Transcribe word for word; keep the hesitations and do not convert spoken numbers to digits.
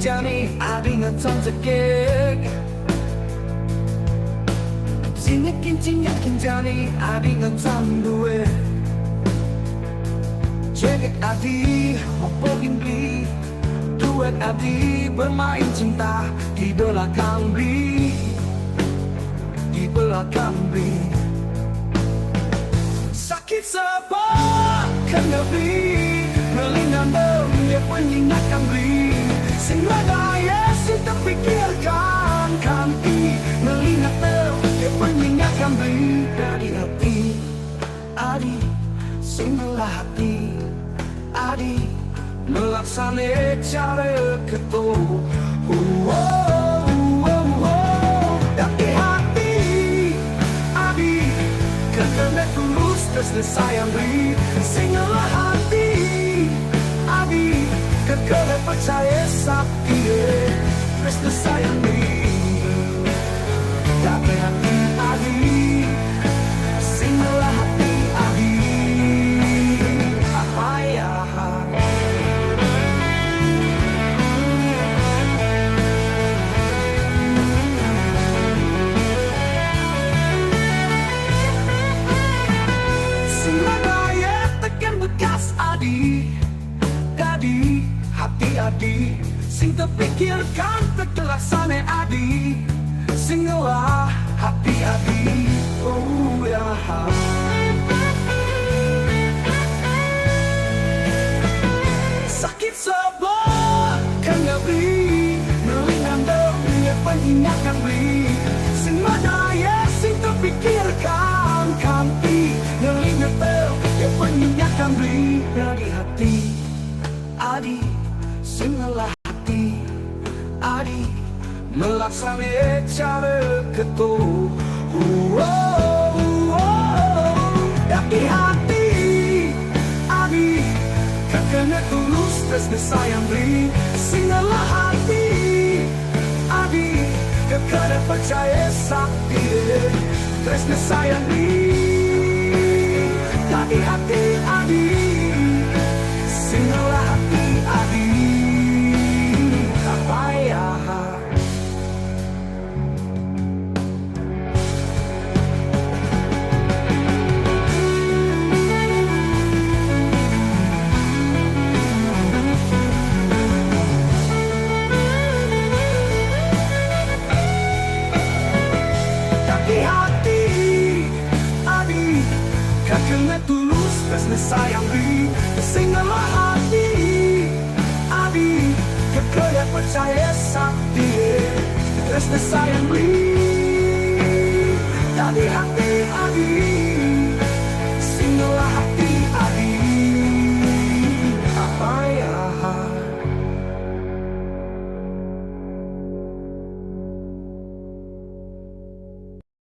jani adi ngan cong cekek. Cing nyakin, cing nyakin jani adi ngan cong duit. Cekek adi, apa yang beli? Duit adi bermain cinta di belakang beli, di belakang beli. Sakit sebab kena beli, ngelingan beli, penyingakan beli. Sing ladai, sing terpikirkan kanti, ngelingan beli, penyingakan beli. Dari hati adi, sing melah hati adi, melaksane cara ketu. Uo, uo, uo. Dari hati adi, kekene tulus, tresne sayang beli. Sing ngelah hati adi, kekene percaya sakti, tresne sayang beli. Dari hati adi, sing ngelah hati adi. Apa ya? Sing ladai, teken bekas adi. Dadi hati adi, sing tepikirkan, tekelaksane adi. Sing ngelah hati adi, oh ya. Sakit sebab kena beli, ngelingan beli, penyingakan beli. Sing madaya, sing tepikirkan kanti, ngelingan beli, penyingakan beli. Dari hati adi, sing ngelah hati adi, melaksane cara ketu. Uo, uo. Dari hati adi, kekene tulus, tresne sayang beli. Sing ngelah hati adi, kekene percaya sakti, tresne sayang beli. Dari hati adi, sing ngelah hati adi. Apa ya? Dari hati adi, kekene tulus, tresne sayang beli. Sing ngelah hati adi, kekene percaya sakti, tresne sayang beli. Dari hati adi,